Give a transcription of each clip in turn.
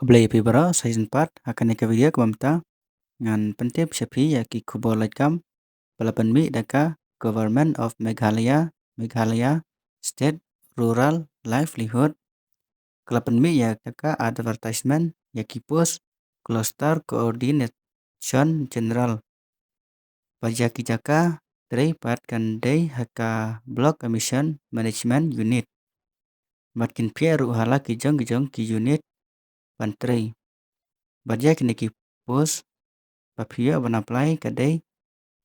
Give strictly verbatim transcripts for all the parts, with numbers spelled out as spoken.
Khublei ïa phi baroh, sa shisien pat ha kane ka video kaba mynta ngan pyntip sha phi ïa ki khubor laitkam ba la pynmih da ka Government of Meghalaya, Meghalaya State Rural Livelihood. Ka la pynmih ïa ka advertisement ïa ki post Cluster Coordination General. Bad ïa ki jaka trei pat kan dei ha ka Block Mission Management Unit. Bad kin pynïaid ruh ha la ki jong ki jong ki unit ban trei. Bad ïa kine ki post ba phi ïoh ban apply ka dei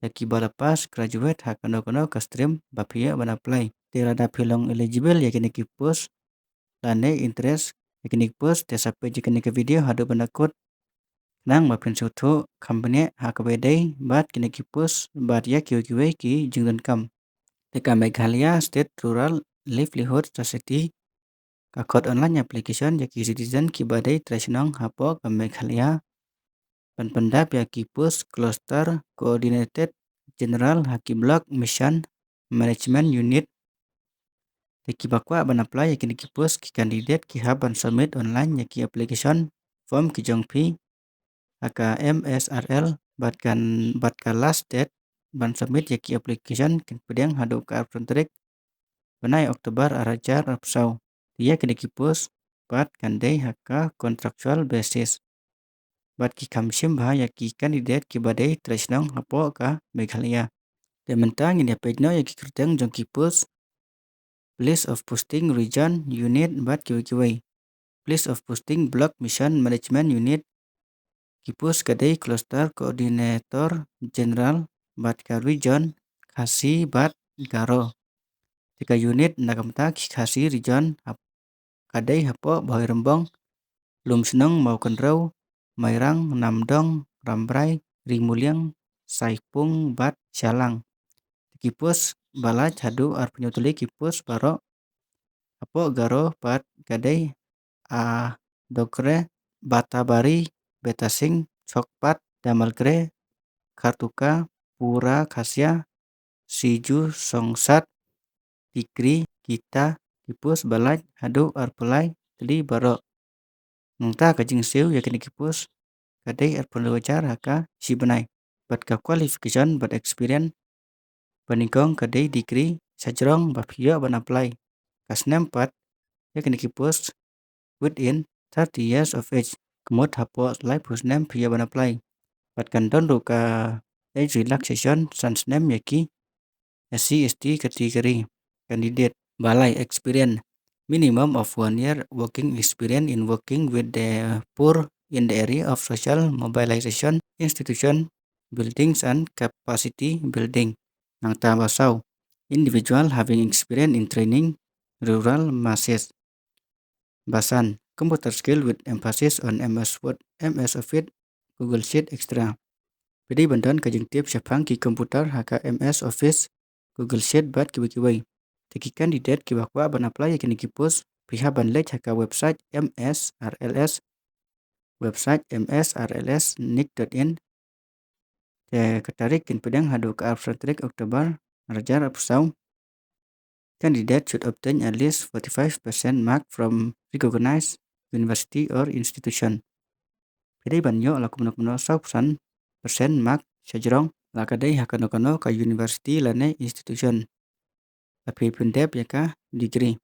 ïa ki ba la pass graduate ha kano kano ka stream ba phi ïoh ban apply. Te lada phi long eligible ïa kine ki post lane interest ïa kine ki post, te sa peit ïa kane ka video haduh ban da kut, khnang ba phin sngewthuh kham bniah ha kaba dei bad kine ki post bad ïa kiwei kiwei ki jingdonkam. Te ka Meghalaya State Rural Livelihood Society ka khot online application ïa ki citizen kiba dei trai shnong hapoh ka Meghalaya ban pyndap ïa ki post Cluster Coordinated General ha ki Block Mission Management Unit. Te kiba kwah ban apply ïa kine ki post, ki candidate ki hap ban submit online ïa ki application form ki jong phi ha ka M S R L bad kan, bad ka last date ban submit ïa ki application kan pdiang haduh ka arphew tarik bnai October arhajar arphew saw. Te ïa kine ki post pat kan dei ha ka contractual basis. Bad ki kham shim bha ïa ki candidate kiba dei trai shnong hapoh ka Meghalaya. Te mynta ngin ïa peit noh ïa ki kyrteng jong ki post: place of posting, region, unit bad kiwei kiwei. Place of posting: Block Mission Management Unit. Ki post ka dei Cluster Coordinator General bad ka region Khasi bad Garo. Te ka unit na ka bynta ki Khasi region hap, ka dei hapoh Bhoirymbong, Lumshnong, Mawkynrew, Mairang, Namdong, Rambrai, Rimuliang, Saipung bad Shallang. Te ki post ba lait haduh arphew hynñiew tylli ki post baroh. Hapoh Garo pat ka dei Adokre, Batabari, Betasing, Chokpat, Damalgre, Khartuka, Pura Khasia, Siju, Songsat, Tikri, Kita. Ki post ba lait haduh arphew lai tylli baroh. Nangta ka jingsiew ïa kine ki post ka dei arphew lai hajar ha ka shi bnai. Bad ka qualification bad experience ba nyngkong ka dei degree shajrong ba phi ïoh ban apply. Ka snem pat ïa kine ki post within thirty years of age. Ka mut hapoh laiphew snem phi ïoh ban apply. Bad kan don ruh ka age relaxation san snem ïa ki S C S T category candidate. Ba lai, experience: minimum of one year working experience in working with the poor in the area of social mobilization, institution buildings and capacity building. Nangta ba saw, individual having experience in training rural masses. Ba san, computer skill with emphasis on M S Word, M S Office, Google Sheet, et cetera. Phi dei ban don ka jingtip shaphang ki computer ha ka M S Office, Google Sheet bad kiwei kiwei. Te ki candidate kiba kwah ban apply ïa kine ki post, phi hap ban leit ha ka website M S R L S, website M S R L S nic dot in. Te ka tarik kin pdiang haduh ka arphew tarik October arhajar arphew saw. Candidate should obtain at least forty-five percent mark from recognized university or institution. Phi dei ban ïoh la kumno kumno saw phew san percent mark shajrong, la ka dei ha kano kano ka university lane institution. La phi pyndep ïa ka degree.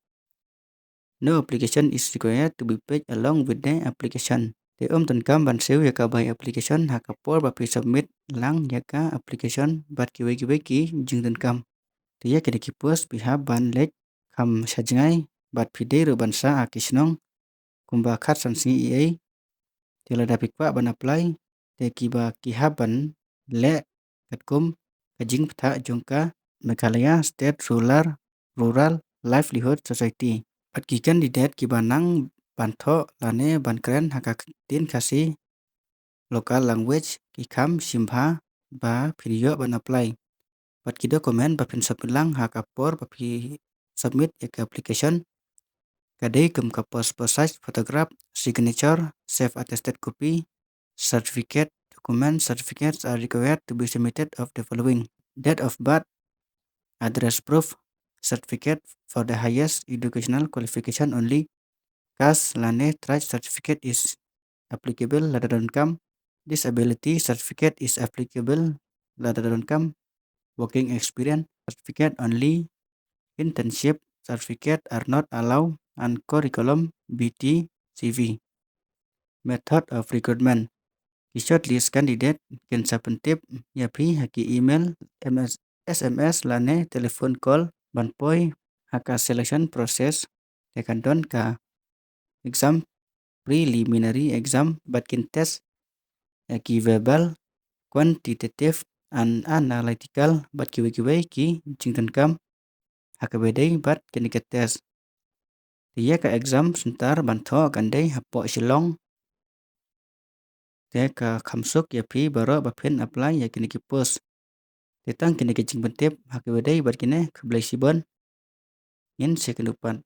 No application is required to be paid along with the application. Te ym donkam ban siew ïa ka bai application ha ka por ba phi submit lang ïa ka application bad kiwei kiwei ki jingdonkam. Te ïa kine ki post phi hap ban leit kham sha jngai bad phi dei ruh ban sah ha ki shnong kumba khatsan sngi ei ei. Te lada phi kwah ban apply, te kiba ki hap ban leh katkum ka jingpyrta jong ka Meghalaya State Rural, Rural Livelihood Society. Bad ki candidate kiba nang ban thoh lane ban kren ha ka ktien Khasi, local language, ki kham shim bha ba phin ïoh ban apply. Bad ki document ba phin submit lang ha ka por ba phi submit ïa ka application ka dei kum ka passport size photograph, signature, self attested copy, certificate. Document, certificates are required to be submitted of the following: date of birth, address proof, certificate for the highest educational qualification only. Caste lane tribe certificate is applicable lada donkam. Disability certificate is applicable lada donkam. Working experience certificate only. Internship certificate are not allowed and curriculum B T C V. Method of recruitment. Ki shortlist candidate kin sa pyntip ïa phi ha ki email, M S, S M S lane telephone call ban poi ha ka selection process. Te kan don ka exam, preliminary exam, bad kin test ïa ki verbal, quantitative and analytical bad kiwei kiwei ki jingdonkam ha kaba ïadei bad kine ki test. Te ïa ka exam center ban thoh kan dei hapoh Shillong. Te ka kham suk ïa phi baroh ba phin apply ïa kine ki post. Te tang kine ki jingpyntip ha kaba ïadei bad kine, khublei shibun. Ngin sa ïakynduh pat.